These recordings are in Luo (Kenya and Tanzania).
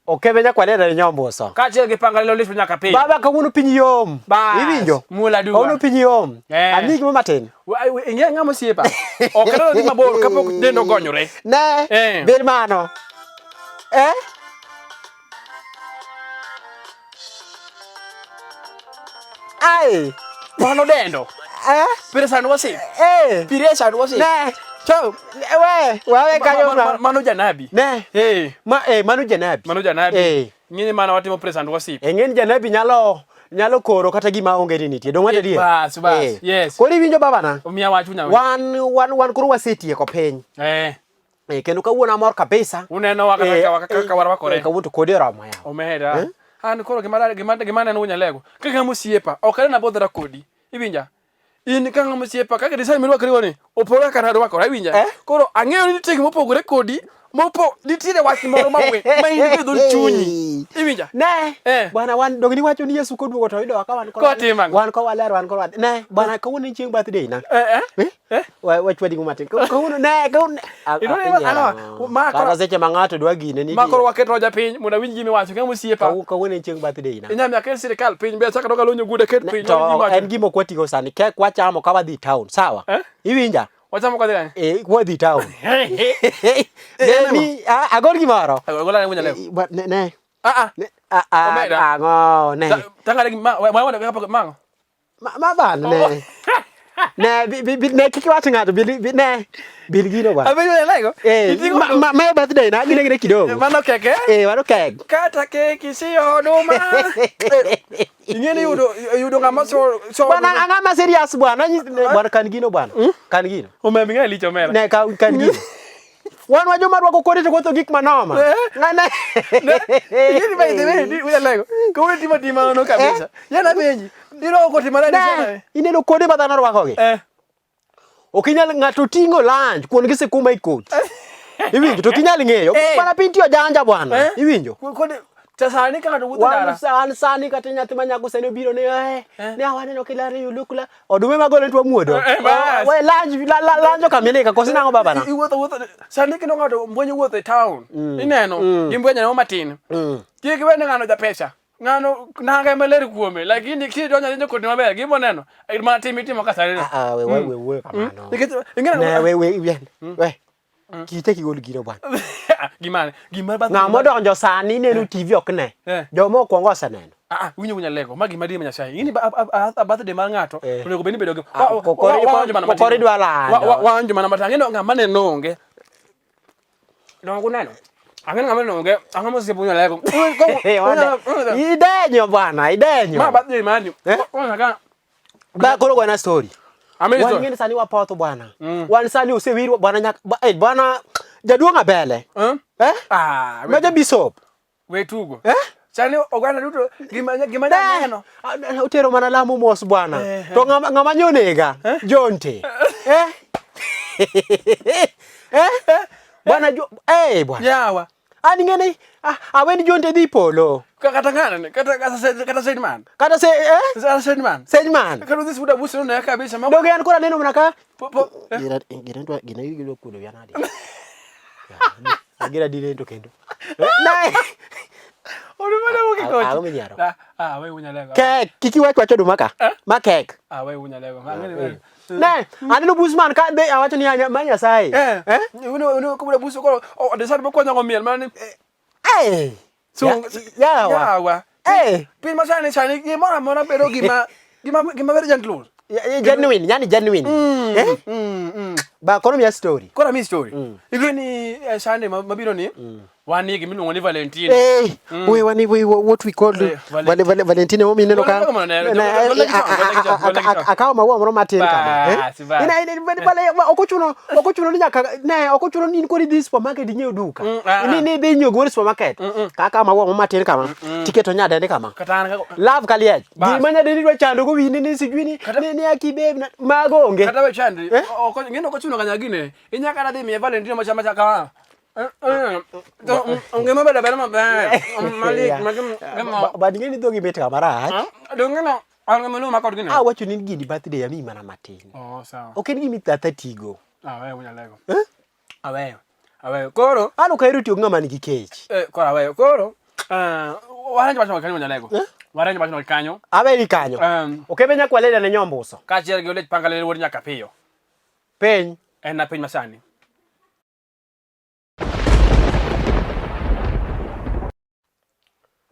Okebe nyakwalera ni nyombuso. Kaachiel gi panga lilo lich nyaka piny. Baba kawuono piny yom. Bas, Iwinjo? Muol aduwa. Kawuono piny yom. Eh. Amiyi gimoro matin. Ing'e ng'ama osiepa. Ok adwa dhi mabor kapok denda ogonyore. Ne. Eh. Ber mano. Eh? Ai. Mano dendo. Eh? Pire san wasi. Eh. Pire san wasi. Ne. Chao. We, wawe kanyo ma. Mano janabi. Ne. Eh. Ma eh mano janabi. Mano janabi. Eh. Ng'ini mana watimo praise and worship. Eh ng'eni janabi nyalo nyalo koro kata gima onge ni nitie. Dong' wacho adier. Bas, bas. Yes. Koro iwinjo babana? Omiya wach unya. Wan wan wan koro wasetieko piny. Eh. Eh, kendo kawuono amor kabisa. Uneno wa kaka Eh, kaka warwakore. Eh, kawuono to kodi oromo yawa. Omera. Eh? An koro gima gima gima aneno unyalego. Kaka ng'ama osiepa, ok anena bodhra kodi. Iwinja? In ka ng'ama osiepa, kaka design mirwakrigo ni, opogore kaka narwakora, iwinja? Eh? Koro ang'eyo ni nitie gima opogore kodi, mopo nitiere wach moro ma we, ma in go e dho chunyi. Iwinja? Ne. Eh. Bwana wan dong niwacho ni Yesu koduogo to oyudowa ka wan kod Kotimo ang'o? wan ko waler wan ko ne bwana kawuono en chieng' birthday na. Eh, eh? Eh? Eh? Wachwadi go matin. Kawuono ne kawuono Ineno ni ang'o? Ma koro- Kata seche ma ng'ato dwa gine ni Ma koro waket roja piny mondo awinj gima iwacho, ng'ama osiepa. Kawuono en chieng' birthday na. Inyalo miyo aket sirikal piny, be achako adoga lonyo gude ket piny. To awinj gima iwacho. en gima ok watigo sani. Kek wachamo ka wadhi town, sawa? Eh? Iwinja? Wachamo kodhi kanye? Eh, wadhi town. Eh, Ne ni ah, agol gimoro. Agola ne wunyalego. Eh, Ne ne. Ah ah. Ne ah, ah, Omera. ang'o ne. Tangare gi ma wa wa wa ma. Ma ma ban ne. Ne bi bi bi- ne kik iwach ng'ato bi bi ne bil gino bwana. Abedo lego. Eh, ma ma ma birthday na gine gine kidogo. Mano keke. Eh, mano kek. Kata keki si oduma. Ing'e ni yudo yudo ng'ama so so. Bwana ang'ama serious bwana nyis ne, bwana kan gino bwana. Kan gino. Omera ng'e lich omera. Ne ka kan gino. Wan wa joma rwako kode to wuotho gik manoma. Eh? Ng'ane. Ing'e ni by the way ni uya lego. Kawuono timo tima no kabisa. Yana penji. Irwako koti marach sana. Ne, ineno kode ma dhano rwakogi. Eh. Ok inyal ng'ato ting'o lunch kuon gi sikuma e kot. Iwinjo to ok inyal ng'eyo. Eh. Bwana piny tiyo janja bwana. Eh? Iwinjo? Kode to sani ka ng'ato wuotho Wan ndara. san sani kata nyathi ma nyako sani obiro ni eh, Eh. ne awaneno kilare you look like odume magolo to wamuodo. Eh, bas. We lunch la, la, lunch okamilika koso nang'o babana? Iwuotho wuotho sani kendo ng'ato mbwenyo wuotho e town. Ineno gi mbwenyo ne matin. Kik iwe ni ng'ano japesa. Ng'ano nanga ema ler kuome lakini kidonjo adonja kodi maber gima oneno eh, mana tim itimo ka sani no. Ah, ah, we we we we kamano. Nikech ing'e Ne we we we. We. Kite kigol gino bwana. gimane gima bath Ng'ama odonjo sani neno TV ok ne. Eh. Joma okwongo oseneno. Ah, ah, winjo wunya lego ma gima adier ma Nyasaye. Ing'e ni a birthday mar ng'ato Eh. onego bed ni bedo gi Ah, waonjo mana matin. koro idwa lando. Waonjo mana matin. Ang'e ni ng'ama neno onge. Donge uneno? Ang'e ni ng'ama neno onge. Ang'o mosiepo wunya lego. Eh, Idenyo bwana, idenyo. Ma birthday mari. Eh? Ona ka Ba koro gona story. Amiri Wan story. ng'eni sani wapotho bwana. Wan sani osewirwa bwana nyaka ba, eh, bwana jaduong' Abele. Eh? Eh? Ah, Ma ja bishop. we tugo. Eh? Sani oganda duto gima gima Ne. neno. Ah, ah, Otero mana lamo mos bwana. Eh, To ng'ama ng'ama nyonega? Jonte. Eh? Eh? Bwana jo eh bwana. Yawa. An ing'eni ah, aweni Jonte dhi polo. Kata ng'ano ni kata kata kata said man. Kata se eh? Kata said man. Sejman. Kata udhi suda busi no kabisa. Ma Doge an koro aneno mana ka po po. eh? Gina gina dwa gina gidwa kuodo wiya nade. Agira dire to kendo. Ne. Oduma ne wuok e kochi. Ang'o minyiero? Ah, ah, we unyalego. Kek, kik iwach wach oduma ka. Ma kek. Ah, we unyalego. Ang'e ni Ne, aneno Busman ka be awacho ni anya- ma Nyasaye. Eh. Eh? Uno uno kubura buso koro oh desat bokonyo go miel mani. Eh. So Yawa. Yawa. Eh. Piny masani sani gimoro amora bedo gima gima gima bedo gentle. Genuine, yani genuine. Eh? Ba koro miya story. Koro mi story. Ing'e ni eh, Sunday mabiro ni wan gi gima iluongo ni Valentino. Eh, we wani we what we call Eh, Vale, vale, Valentino momi neno ka. Wale- wale- Ne, wale- wale- wale- wale- akawo maua moro matin kama. eh? Bas, bas. Ina- ina- ina- wale- ok ochuno ok ochuno ni nyaka ne ok ochuno ni in koro idhi supermarket inyiew duka. Ah, ah. Ni ni idhi inyiew gimoro e supermarket. Kaka maua moro matin kama. Tiketo nyadendi kama. Kata an kaka Love kaliech. Bas. Gima nyadendi dwa chando go wiyi ni sijui ni ni ni aki babe na- mago onge. kata we chandri. Eh? Ok ng'e ok ochuno kanya gine. Inya kata dhi miye Valentino macha macha kama. Eh, eh, to, ngima bedo abeda maber. Malit, Yeah. ma gim- gima- But ing'e ni dhogi mit kama rach. Ah, Donge no, an ngima luw makod gine. Awacho ni gini birthday amiyi mana matin. Oh, sawa. Ok en gima ithatha tigo. Aweyo wunyalego. Eh? Aweyo. Aweyo. Koro, An ok ahero tiyo gi ng'ama nigi kech. eh, koro aweyo. Koro, Warenjo wachno kanyo Nyalego. Eh? Warenjo wachno kanyo. Abedi kanyo. Okebe nyakwaleda ne nyombuso. Kaachiel gi Olech Pangale wuod Nyakapiyo. Piny. En na piny masani.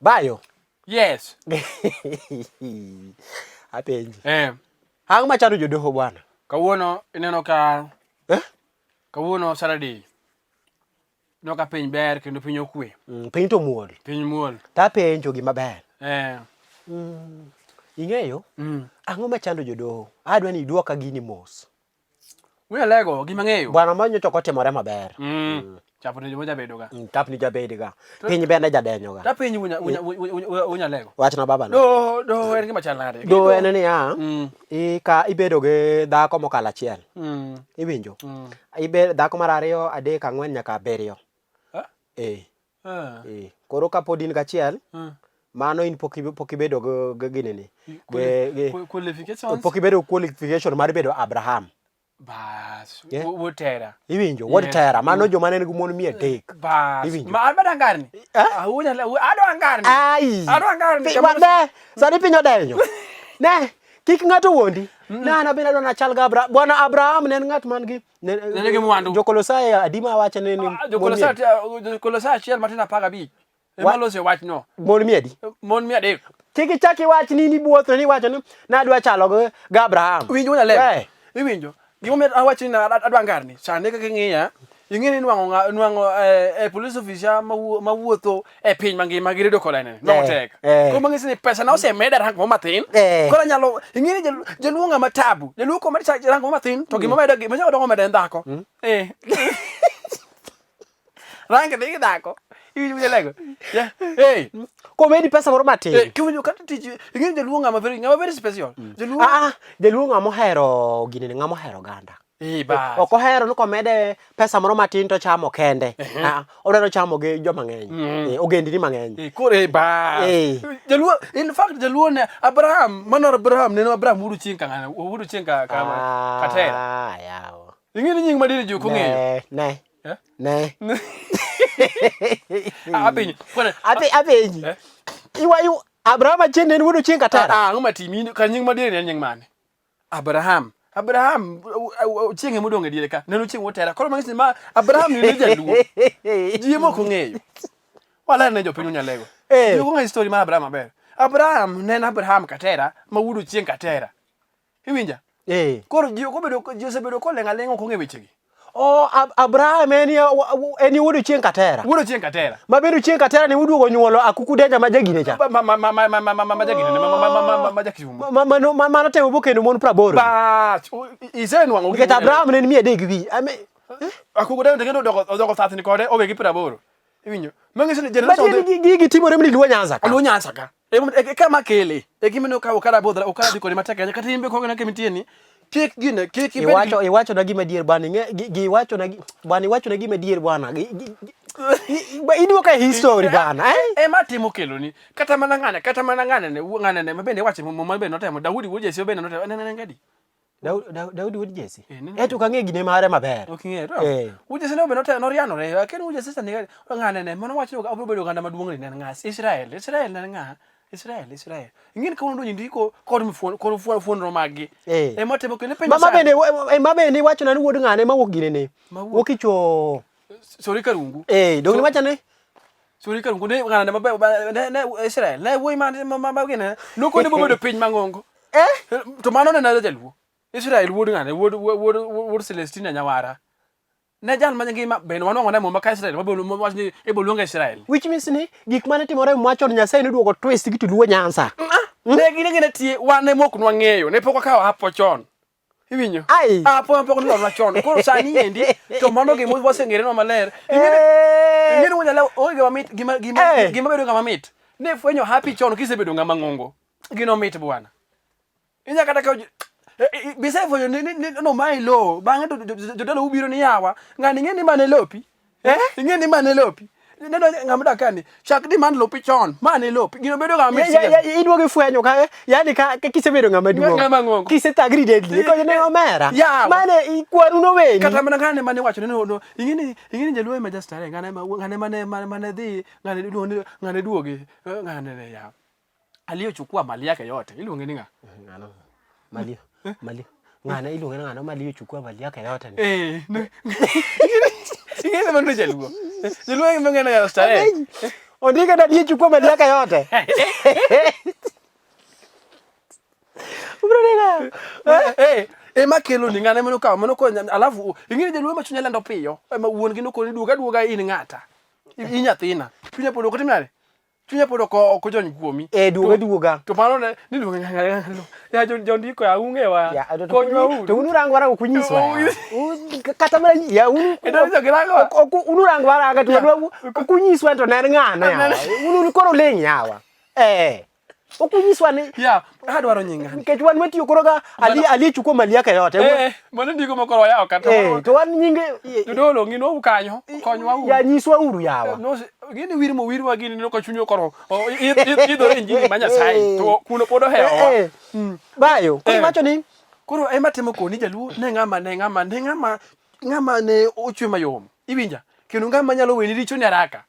Bayo. Yes. Apenji. Eh. Ang'o machando jodoho bwana? Kawuono ineno ka Eh? Kawuono Saturday. Ineno ka piny ber kendo piny okwe. Piny to muol. Piny muol. Tapenjo gima ber. Eh. Ing'eyo? Ang'o machando jodoho? Adwa ni iduoka gini mos. Wuya lego gima ng'eyo. Bwana ma nyocha ok otimore maber. Chapo ni joma jabedo ga. Chapni jabedo ga. Piny bende jadenyo ga. Tapenji wunya wunya wunya lego. Wachna baba na. Do do en gima chal nade? Do en niya, ka ibedo gi dhako mokalo achiel. Iwinjo? Ibe dhako mar ariyo, adek, ang'wen nyaka abiriyo. Eh? Eh. Eh. Koro kapod in gachiel, mano in pok pok ibedo gi ginene. Gi Qualifications. Pok ibedo qualification mar bedo Abraham. Bas. Yeah. Wuod tera. Iwinjo? Wuod Yes. tera. Mano joma ne nigi mon 300. Bas. Iwinjo? Ma an bende angarni. Eh? Ah, wunya adwa angarni. Ai. Adwa angarni. Wane, sani piny odenyo. Ne, kik ng'ato wuondi. Ne an abende adwa nachal ga Abraham. Bwana Abraham ne en ng'at man gi Ne nigi mwandu. Jokolosai adi ma wacho ni ni Ah, Jokolosai achiel matin 15. Ema lose wachno. Mon 400. Mon 300. Kik ichak iwach ni nibuotho ni iwacho ni nadwa chalo gi gi Abraham. Winjo wuon Alego. Eh. Iwinjo. Gimomiyo awacho ni adwa ngarni. Sani kaka ing'iya, ing'e ni nwang'o nwang'o police officer mawuotho e piny mangima gi redio koda nene. Nwang'o Eh, tek. eh. Koro mang'isi ni pesa na osemeda rank moro mathin. Eh. Koro anyalo ing'e ni jaluo ng'ama tabu. Jaluo komed rank moro mathin to gima omedo gima dongo omedo en dhako. Eh. Rank dhi gi dhako. Iwinjo winjo lego. Yeah. Hey. Komedi pesa moro matin. Eh, kiwinjo kata tich ing'e ni jaluo ng'ama very ng'ama very special. Jaluo. Ah, ah, jaluo ng'ama ohero ginene, ng'ama ohero oganda. Eh, bas. Ok ohero ni komede pesa moro matin to chamo kende. Ah, odwaro chamo gi joma ng'eny. Eh, ogendini mang'eny. Eh, koro eh, bas. Eh. Jaluo in fact jaluo ne Abraham, mano Abraham neno Abraham wuod chieng' ka ng'ane, wuod chieng' ka ka ka tera. Ah, yawa. Ing'e ni nying madini ji ok ong'eyo. Ne, ne. Eh? Ne. Ah, apenji. Kwana. Apenji. Eh? Iwa iwa Abraham achien ne en wuod Ochieng' Katera. Ah, ang'o matimi ka nying madieri ne en nying mane? Abraham. Abraham chieng' ema odong' e diere ka. Ne en ochieng' wuod Tera. Koro mang'isi ni ma Abraham ni ne jaluo. Ji ema ok ong'eyo. Waler ne jopiny Unyalego. Eh. Ji ok ong'eyo story mar Abraham maber. Abraham ne en Abraham Katera ma wuod Ochieng' Katera. Iwinja? Eh. Koro ji ok obedo ji osebedo koleng' aling'a ok ong'e wechegi. Oh, Abraham en en wuod Ochieng' Katera. Wuod Ochieng' Katera. Ma bende Ochieng' Katera ne uduogo nyuolo Akuku Denja ma jagine cha. Ma ma ma ma ma ma ma ma jagine ma ma ma ma ma ma jakisumo. Ma ma ma mano temo bokendo mon 80. Bas, isenwang'o Nikech Abraham ne en 300 gi wi. Ame Akuku Denja kendo odoko odoko thathni kode owe gi 80. Iwinjo? Manyiso ni generation Matiende ni gigi timore mni Luo Nyanza ka. Luo Nyanza ka. E kama kele. E gima ne okawo kara bodhra okara dhi kode matek ahinya kata in be kogena kama intie ni kik gine kik ibed Iwacho iwacho na gima adier bwana ing'e gi iwacho na bwana iwacho na gima adier bwana. Iduoka e history bwana eh? Ema timo keloni kata mana ng'ane kata mana ng'ane ne ng'ane ne ma bende iwacho muma bende notemo Daudi wuod Jesse bende notemo ne ne ngadi. Daudi wuod Jesse. Eh to kang'e gine mare maber. Ok ing'eyo to. Eh. Wuod Jesse ne bende norianore. Akia wuod Jesse sani ng'ane ne mano wacho obiro bedo oganda maduong' ni ne en ng'a? Israel. Israel ne en ng'a? Israel, Israel. Ing'e ni kawuono donjo ndiko kod mfuon kod fuon fuonro maggi. Eh. Ema temo kendo penjo Mama sani. bende ema bende iwacho na ni wuod ng'ane ma wuok gine ne. Mawuok. Wuok icho. Sori karungu. Eh, dong iwacho ne Sori karungu ne ng'ane maber ne ne Israel. Ne wuoyi ma ma ma gine. Nokone bobedo piny mang'ongo. Eh? To mano ne nade jaluo. Israel wuod ng'ane wuod wuod wuod Celestina Nyawara. Ne jal ma ngima bende wanwang'o ne muma ka Israel mabolo wach ni ibo luonge Israel. Which means ni gik mane timore e muma chon Nyasaye noduogo twist gi to Luo Nyanza. Ne gin gina tie wan ema ok nwang'eyo ne pok wakawo hapo chon. Iwinjo? Ai. Hapo ema pok nilonwa chon. Koro sani endi to mano gima waseng'erenwa maler. Eh. Ing'e ni wuon onge gima mit gima gima Eh. gima bedo ng'ama mit. Ne fwenyo happy chon kisebedo ng'ama ng'ongo. Gino mit bwana. Inya kata kawo bisefwenyo ni ni no mae lowo bang'e to jodala ubiro ni yawa ng'ani ing'e ni mane lopi. Eh? Ing'e ni mane lopi. Neno ng'ama odak kani, chak demand lopi chon. Ma ne lopi. Gino bedo ga mit. Iduogo ifwenyo ka yani ka kisebedo ng'ama duong'. Ng'ama ng'ongo. Kisethagri deadly. Ko ne omera. Yawa. Mane ikwaru noweni. Kata mana ng'ane mane wacho ni no, no ing'eni ing'eni jaluo ema jastare ng'ane ma ng'ane mane mane dhi ng'ane iluongo ni ng'ane duogi ng'ane ne ya. Aliyochukua mali yake yote iluonge ni ng'a? Ng'ano? Malio. Malio. Ng'ano iluonge ni ng'ano maliyochukua mali yake yote ni. Eh. Ing'eni mano jaluo. Jaluo ema ng'ene ya starehe. Ondike na aliyechukua mali yake yote. Ubro Eh, eh, ema kelo ni ng'ane mano kawo mano konya alafu ing'eni jaluo ema chunye lando piyo ema wuon gi nokoni duoga duoga in ng'ata in nyathina chunya pod ok otim nade Chunya pod ok ok ojony kuomi. Eh, duoga duoga. To mano ne ni duoga ya jo jondiko ya ung'e wa. Ya, to Konywa uru. To unu rango waranga ok unyiswa. Kata mana ya unu E to girango. Ok unu rango waranga to wadwa ok unyiswa to ne en ng'ano yawa. Unu koro ling yawa. Eh. Ok unyiswa ni Ya, adwaro nying ng'ani. nikech wan watiyo koro ga ali aliyechukua mali yake yote. Eh, mano ndiko mokoro wayawo kata. Eh, to wan nyinge Jodolo ng'inwa u kanyo, konywa uru. Ya nyiswa uru yawa. No, gini wir mo wirwa gini no ka chunywa koro idhore injili ma Nyasaye to kuno pod ohewowa. Eh, eh. Bayo, koro iwacho ni Koro ema temo koni jaluo ne ng'ama ne ng'ama ne ng'ama ng'ama ne ochwe mayom. Iwinja? Kendo ng'ama nyalo weni richoni haraka.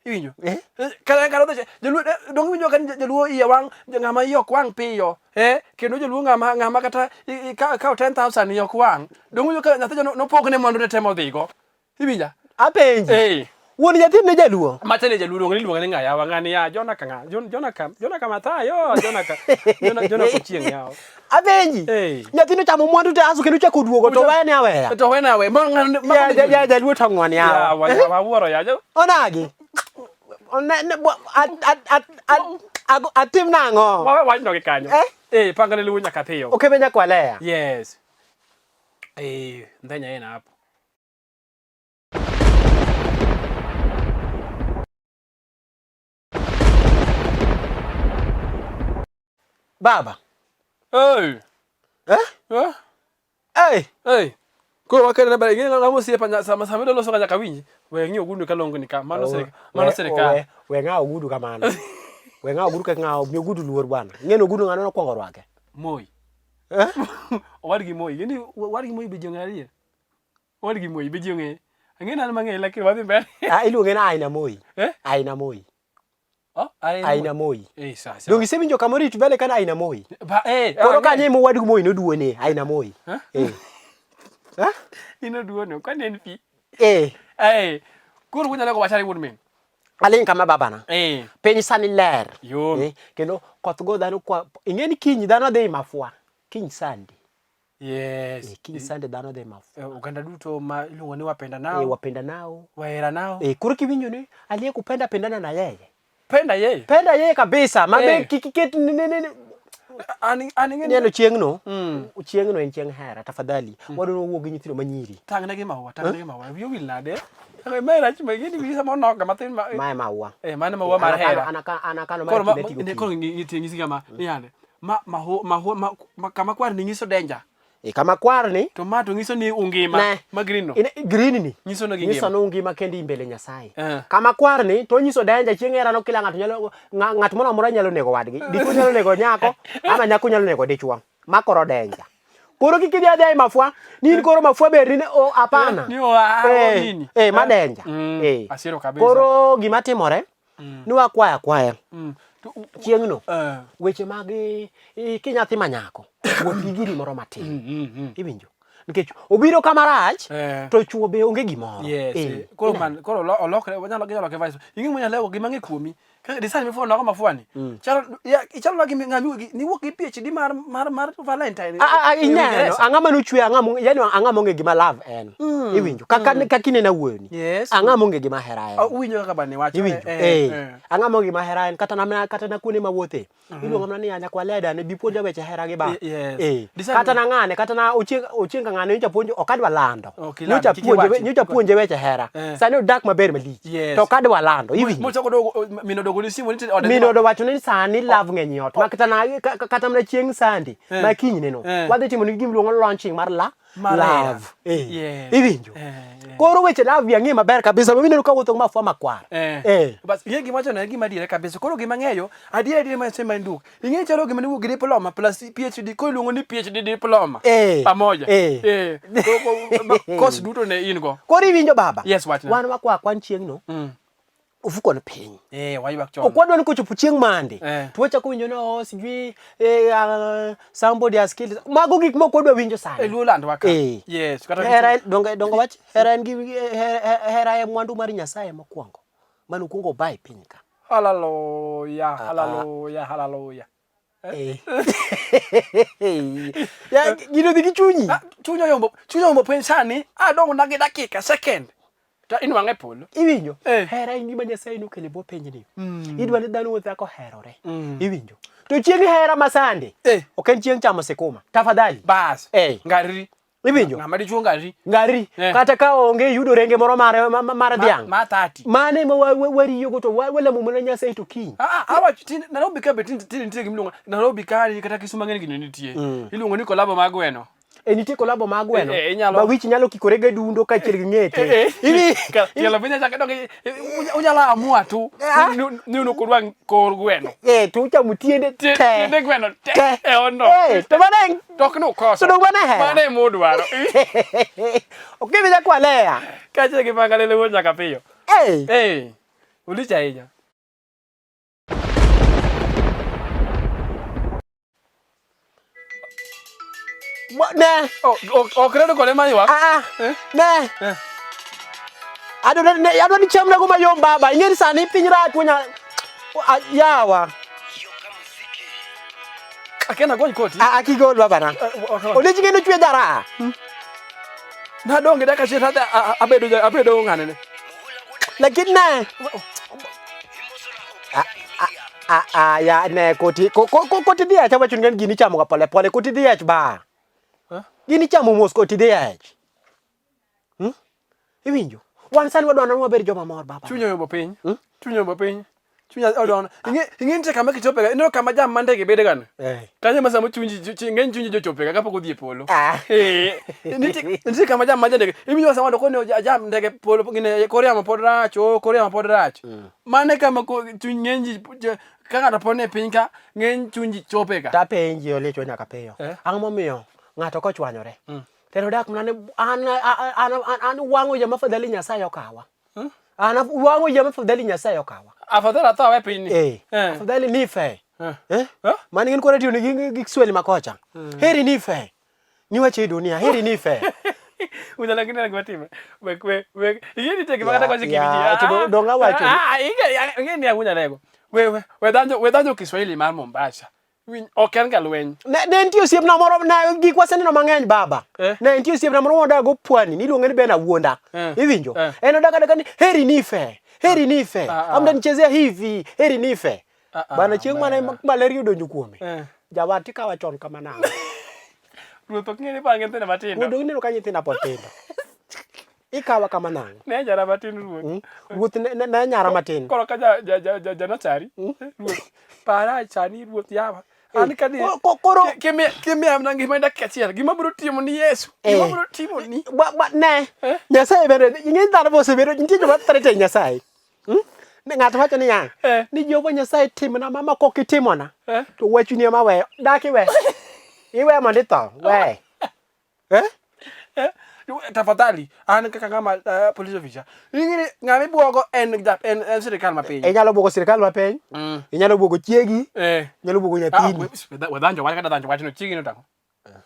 Iwinjo? Eh? Kata kata odhi jaluo donge iwinjo ka jaluo iye wang' ng'ama iye ok wang' piyo. Eh? Kendo jaluo ng'ama ng'ama kata ikawo 10,000 iye ok wang'. Donge iwinjo ka nyathi nopogne mwandu ne temo dhigo. Iwinja? Apenji. Eh. Wuon nyathi ne jaluo? Macha ne jaluo donge iluonge ni ng'a yawa ng'ani ya Jona ka ng'a Jona ka Jona ka Mathayo Jona ka Jona Jona kochieng' yawa. Apenji. Eh. Nyathi nochamo mwandu te aso kendo ochako oduogo to wene aweya. To wene aweya. Ma ng'ano ma Ya ya ya jaluo to ng'wan yawa. Yawa yawa wuoro ya. Onagi. One ne bo at at at at atim nang'o? Wawe wachno gi kanyo. Eh? Eh, panga ne luwo nyaka piyo. Okebe nyakwaleya. Yes. Eh, ndhenya en hapo. Baba. Hey. Eh? Eh? Hey. Hey. Koro wakere na bare ng'e ng'ama osiepa nya sama sama idwa loso ka nyaka winji. We ng'i ogudu ka longo ni ka. Mano sirikal. Mano sirikal. We, we ng'awo ogudu kamano. We ng'awo ogudu kaka ng'awo mi ogudu luor bwana. Ng'e ni ogudu ng'ano nokwongo rwake. Moi. Eh? Owadgi Moi. Ng'e ni owadgi Moi be ji ong'eyo adier. Owadgi Moi be ji ong'eye. Ang'e ni an mang'eye lakini wadhi mbele. Ah, iluonge ni Aina Moi. Eh? Aina Moi. Oh, Aina, Aina Moi. Eh, sasa. Donge isewinjo kama orit mbele kana Aina Moi? Ba, eh, Koro kanyo ema owadgi Moi noduone Aina Moi. Eh? Eh. Eh? Inoduono, kwani en pi? Eh. Eh. Koro kunyalo wachare wuod min. Aling' kama babana. Eh. Piny sani ler. Yom. Eh, kendo koth go dhano kwa ing'e ni kiny dhano dhi mafua. Kiny Sunday. Yes. Eh, kiny Sunday dhano dhi mafua. Eh, oganda duto ma iluongo ni wapenda nao. Eh, wapenda nao. Wahera nao. Eh, koro kiwinjo ni aliyekupenda pendana na yeye. Penda yeye. Penda yeye kabisa. Mabe Eh. kik iket ni ni ni An an ing'e Ineno chieng'no, Mm. chieng'no en chieng' hera, tafadhali. Wadwa ni wawuog gi nyithindo manyiri. Tang'ne gi maua, tang'ne gi maua. Wiyi owil nade? Mae rach ma gini wiyi sama onoga mathin ma. Mae maua. Eh, mano maua mar An akano- hera. An akano an akano Koro mar ma kinde tigo ne koro kiny. ng'i ng'isi kama, ni yande. Ma ma ma ma kama kwar ni nyiso danger. E kama kwar ni To ma to nyiso ni ungima. Ne. Ma green no. Ine, green ni. Nyiso ni Nyiso gingima. ni ungima kendi mbele Nyasaye. Eh. Kama kwar ni to nyiso danger chieng' hera no kila ng'ato nyalo ng'at moro amora nyalo nego wadgi. Dichuo nyalo nego nyako ama nyako nyalo nego dichuo. Ma koro danger. Koro kik idhi adhiya e mafua ni in koro mafua ber ni o hapana. Ni o a Eh, nini. eh, ma danger. Mm. Eh. Asiero kabisa. Koro gima timore ni wakwaya akwaya To, chieng'no eh. weche mag kinyathi ma nyako wuoth gi giri moro matin iwinjo nikech obiro kama rach Eh. to chuo be onge gimoro Yes. Eh, eh. Koro man koro olokre wanyalo ginyalo loke vice. Ing'e mwanya lewo gima ng'e kuomi. Kaka design mifuo nago mafuani. Chalo ya ichalo na gimi ng'ami gi niwuok gi PhD mar mar mar Valentine. Ah, ah, ah, e ineno Uingereza. ang'ama nochwe ang'ama yani ang'ama onge gima love en iwinjo kaka kaka inena wuoyoni Yes. ang'ama onge gima hera en Ah, Uwinjo kaka bani wacho. iwinjo Eh, eh eh. ang'ama onge gima hera en kata na kata na kuonde mawuothe iluonga mana ni ya nyakwaleda ne bi puonja weche hera gi ba Yes. eh Design- kata na ng'ane kata na ochieng ochieng ka ng'ane nyocha puonjo ok adwa lando Ok iland, nyocha kik puonje iwachi. nyocha puonje weche hera Eh. sani odak maber malich Yes. to ok adwa lando iwinjo Mochako dogo mino dogo ogoni simu ni ode Min odo wacho ni sani love ng'eny e ot. Ma kata na kata mana chieng' Sunday Eh. ma kinyne no. Eh. Wadhi timo ni gima iluongo ni launching mar la Mar hera. love. Eh. Yes. Iwinjo? Eh, eh. Koro weche love bi ang'e maber kabisa. Ma mineno ka wuotho gi mafua makwar. Eh. Eh. Bas ing'e gima wacho no en gima adiera kabisa. Koro gima ang'eyo, adiera adiera ma sema en duk. Ing'e chalo gima niwuok gi diploma plus PhD, koro iluongo ni PhD diploma. Eh. Pamoja. Eh. Eh. Course duto ne in go. Koro iwinjo baba? Yes, wachna. Wan wakwa kwan chieng'no. Mm. Ofuko ni piny. Eh, waywak chon. Ok wadwa ni kochopo chieng' mande. Eh. To wachako winjo ni oh, sijui eh, somebody has killed. Mago gik mok wadwa winjo sani. E luo landwa ka. Eh. Yes, kata Hera en donge donge wach hera en gi hera e mwandu mar Nyasaye mokwongo mane okwongo oba e piny ka. Hallelujah, hallelujah, hallelujah. Eh. Ya, gino dhi gi chunyi. Ah, chuny oyombo, chuny oyombo piny sani, adong' na gi dakika, second. To inwang'e e polo. Iwinjo? Eh. Hera en gima Nyasaye nokelo e bwo pinyni. Idwa ni dhano wuoth kaka oherore. Iwinjo? To chieng' hera ma sande Eh. ok en chieng' chamo sikuma. Tafadhali. Bas. Eh. Ngarri. Iwinjo? Ng'ama dichuo ngarri. Ngari. Eh. Kata ka onge yudo renge moro mar mar dhiang'. Ma 30. Mano ema wariyogo to walamo mana Nyasaye to kiny. Ah, ah, awach tin Nairobi ka be tin tin nitie gima iluongo Nairobi ka kata Kisumu mang'eny gini nitie. Iluongo ni kolabo mar gweno. E nitie kolabo mar gweno. Eh, eh, inyalo- Ma wich nyalo kikore gi adundo kaachiel gi ng'ete. Eh, Iwi- Ka- Tielo piny achaka dong unyalo amua tu Ah. ni un ok urwak kor gweno. Eh, to uchamo tiende te. Tiende gweno te Te. e odno. Eh, to mano en To ok nukoso. To dong mano e hera. Mano ema udwaro. Ok gibi nyakwalea. Kaachiel gi panga lele wuod nyaka piyo. Eh. Eh, ulich ahinya. Ne. Oh, ok redo kode ma ywak. Ah, ah. Eh? Ne. Eh. Adwa ne adwa ni cham nago mayom baba. Ing'e ni sani piny rach wunya. Yawa. Akena gony koti. Ah, ah, kigol baba na. Odiechieng' kendo chwe jara. Nadonge dakika achiel tadhi abedo abedo ng'ane ne. Lakini ne. Ah, ah, ya ne koti koti dhi acha wacho ni gini chamo ga pole pole koti dhi ach ba. Gini chamo mos koti dhi ach. Hmm? Iwinjo? Wan sani wadwa ni wabed joma mor baba. Chuny oyombo piny. Hmm? Chuny oyombo piny. Chunya odon. Ing'e ing'e nitie kama kichopega. Ineno kama jam ma ndege bedega no. Eh. Kanyo ma samo chunyi ng'eny chunyi jochopega kapok odhi e polo. Ah. Eh. Nitie nitie kama jam ma ndege. Iwinjo sama to koni jam ndege polo ngine kor yamo pod rach, oh kor yamo pod rach. Mano e kama chuny ng'eny ji ka ng'ato pon e piny ka ng'eny chuny ji chopega. Tapenji Oliech nyaka piyo. Eh? Ang'o momiyo ng'ato kochwanyore to en odak mana ni an an an an wang'o yie ma afadhali Nyasaye okawa. An wang'o yie ma afadhali Nyasaye okawa. Afadhali atho awe pinyni. Eh. Eh. Afadhali nife. Eh. Eh? Eh? Mano gin koro atiyo gi gi Kiswahili ma kocha. Heri nife. Niwacho e dunia, heri nife. Unyalo kineno gima time. Wek we wek. Ing'e nitie gima Ya, kata koche ya, kibiji. to dong awacho ni- Ah, ing'e ing'e ni awunya lego. We we we dhanjo we dhanjo Kiswahili mar Mombasa. Winy ok en ga lweny. Ne, ne nitie osiepna moro ne gik waseneno mang'eny baba. Eh? Ne nitie osiepna moro modak go pwani, niluonge ni Ben Awuonda. Eh. Iwinjo? Eh. En odak adaka ni heri nife. Heri nife. Ah, ah. Amda nichezea hivi, heri nife. Ah, ah, Bana chieng' mane bana. malaria odonjo kuome. Eh. Jawat ikawa chon kama nang'o. Ruoth ok ng'e ni pange nyithindo matindo. Ruoth ineno ka nyithinda pod tindo. Ikawa kama nang'o. Ne nyara matin ruoth. Ruoth ne, ne, ne nyara matin. Koro ka ja ja ja ja janachari. Ruoth. Para sani ruoth yawa. An ka ni Koro kimiya kimiya mana ngima dakika achiel gima biro timo ni Yesu. Gima Eh. biro timo ni. Ba, ba, ne Eh? Nyasaye bende ing'e dhano be osebedo nitie joma threaten Nyasaye. Hmm? Ne ng'ato wacho niya, Eh. ni Jehova Nyasaye timna mama kok itimona. Eh. To wachni ema weyo. Dak iwe. Iwe mondo itho. We. Eh? Eh? Tafadhali an kaka ng'ama police officer. Ing'e ng'ama ibuogo en ja en, en sirikal ma piny. Inyalo buogo sirikal ma piny. Inyalo buogo chiegi. Eh. Inyalo buogo Ah, nyathini. we dhanjo wach kata dhanjo wachno chiegi no tang'o.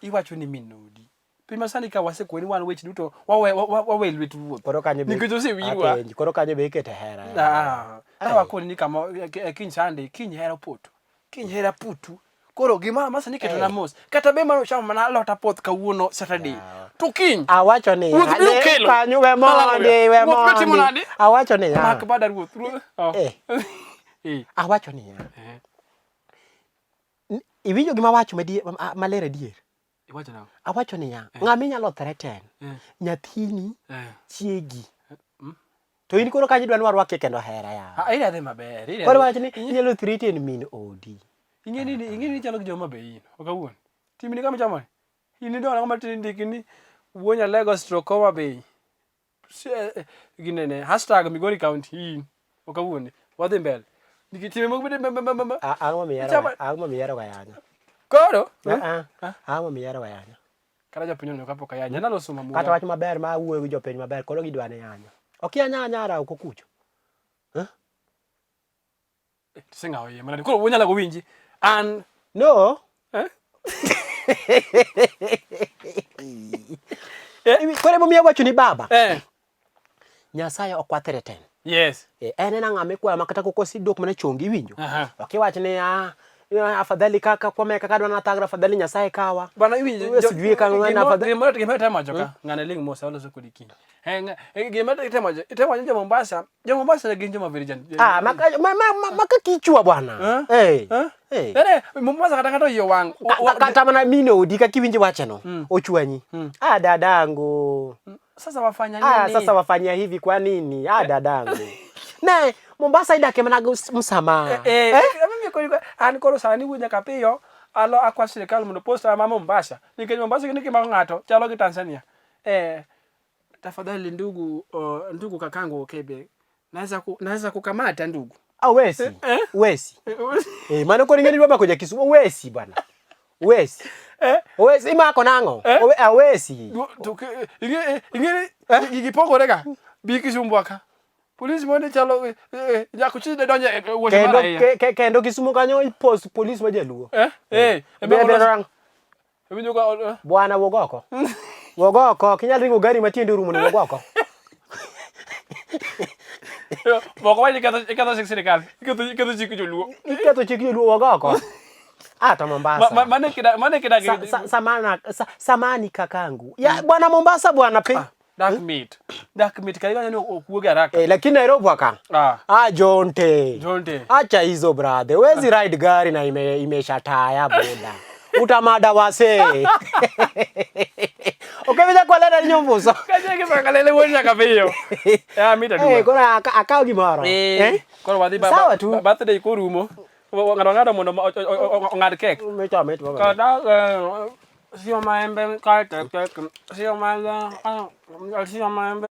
Iwacho ni min odi. Piny masani ka wasekwe ni wan weche duto wawe wawe lwet ruoth. Koro kanyo be Nikech osewirwa. Apenji, koro kanyo be ikete hera. Ah, awakoni ni kama kiny Sunday kiny hera opoto. Kiny hera putu. Koro gima ma sani keto na mos. Kata be mano chamo mana alot apoth kawuono Saturday. To kiny. Awacho ni Ruoth biro kelo. kanyo we mondi, we Ruoth biro timo mondi. nade? Awacho ni Mak bada ruoth. Ruoth. Oh. Eh. Eh. Awacho niya. Eh. Iwinjo gima awacho maler adier? Iwacho nang'o? Awacho niya, ng'ama inyalo threaten, Eh. nyathini, Eh. chiegi. To in koro kanyo idwa ni warwakie kendo hera ya. Ah, ida dhi maber. Ida. Koro wach ni inyalo threaten min odi. Ing'e ni ing'e ni chalo gi joma be in. Ok awuon. Timni kama chamo. In idongo ang'o matin ndiki ni Wuo Nyalego stroke Homa Bay. Ginene hashtag Migori County in. Ok awuon. Wadhi mbele. Nikech timbe moko bende Ang'o mihero ang'o mihero ga yanyo? Koro? Ah, ah. Ang'o mihero ga yanyo? Kata jopiny oneno kapok ayanya. Nalo somo amula. Kata wach maber ma awuoyo gi jopiny maber koro gidwa ni yanyo. Ok yanya anyara oko kucho. Huh? Tiseng'awo iye manade. Koro wanyalo go winji. An No. Eh? Eh? Koro emomiyo awacho ni baba. Eh. Nyasaye ok wa threaten. Yes. Eh, en ena ng'ama ikwayo ma kata kokosi dok mana chongi iwinjo. Ok iwach ni ah, afadhali kaka kwa meka kadwa na thagra afadhali Nyasaye kawa. Bana iwinjo. Sijui ka ng'ana afadhali. Gimoro gimoro temo wacho ka. Hmm? Ng'ane ling mos aloso kodi kiny. Eh, eh gima itemo wacho, itemo wacho jo Mombasa, jo Mombasa gin joma virgin. Ah, maka ma ma maka kichwa bwana. Eh. Eh. Eh. Mombasa kata ng'ato iye wang'. Kata mana mine odi kaka iwinjo wacheno. Hmm. Ochwanyi. Hmm. Ah, dadangu. Sasa wafanya ah, nini? Ah, sasa wafanya hivi kwa nini? Ah, dadangu. Ne, Mombasa idake mana gi msamaha. Eh, eh, eh? Mimi koro an koro sani wuo nyaka piyo alo akwa sirikal mondo posta ma Mombasa nikech Mombasa gini kimako ng'ato chalo gi Tanzania. Eh, tafadhali ndugu uh, ndugu kakangu Okebe naweza ku, naweza kukamata ndugu. Ah, wesi. Eh? eh? Wesi. Eh, mano koro ing'eni dwa mako ja Kisumu wesi bwana. Wesi. Eh? Wesi imako nang'o? Eh? Ah, wesi. To ing'e ing'e eh? gigi pogore ga. Bi Kisumu ka. Polisi mondo chalo nyako chi donjo e wuoche mar ahinya. Kendo kendo Kisumu kanyo ipost polis ma jaluo. Eh? Eh. eh. Bwana wuog oko. Wuog oko, ok inyal ringo gari ma tiende orumo ni wuog oko. Moko wacho iketho iketho chik sirikal, iketho iketho chik joluo. Iketho chik joluo wuog oko. Ah, to Mombasa. Mane kida mane kida sa, samana sa, samani kakangu. Ya bwana Mombasa bwana piny. Ah. Dak mit. Dak mit karibu ni ok wuog haraka. Eh, lakini Nairobi waka. Ah. Ah, Jonte. Jonte. Acha hizo brother. Wezi ride gari na ime imeshataya boda. Utamada wase. Okay, vija kwa lera nyombuso. Kaje kisakalele wuon nyaka piyo. Ya mit aduwa. Eh, koro akaw gimoro. Eh. eh? Koro wadhi baba. Sawa tu. Birthday korumo. Ng'ado ng'ado mondo ong'ad kek. Mita mit baba. Kada sio maembe kae tek tek. Sio maembe. Sio maembe.